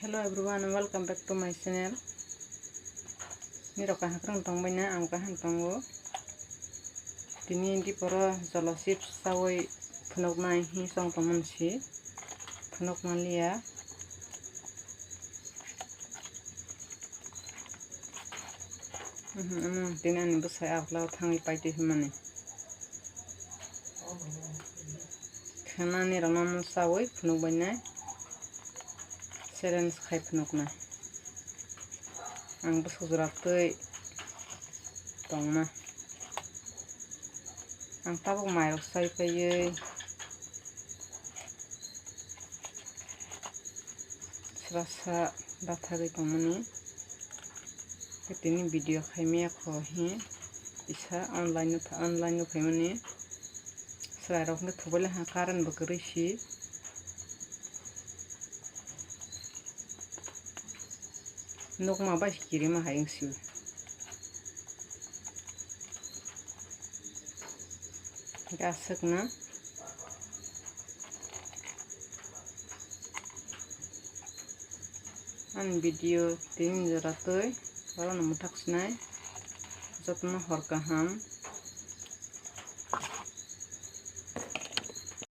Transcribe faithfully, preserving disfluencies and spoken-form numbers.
Hello everyone, welcome back to my channel. Nirok kaham kwrwng tongbaina, ang kaham tongo. Tini diporo jolo chips chawi phunuknai hi chong tongmani si phunuk manliya. Mhm, ano tini ani bwsai aklao thangwi paitwi hwnmani. Khwnani rokno omo chawi phunukbainai challenge khai phunuknai. Ang bwswk jora twi tongma. Ang tabuk mairok chai paiwi swrasa bathagwi tongmani. Tini video khaimaya kho hi kisa online no pha-, online no phaimani. Chwrairok hwnkhe thubaile ha current bo kwrwi si. Nukma bai kirima hai wngsi. Gaswkna. Ani video tini jora twi oro no mwthak sinai jotono hor kaham.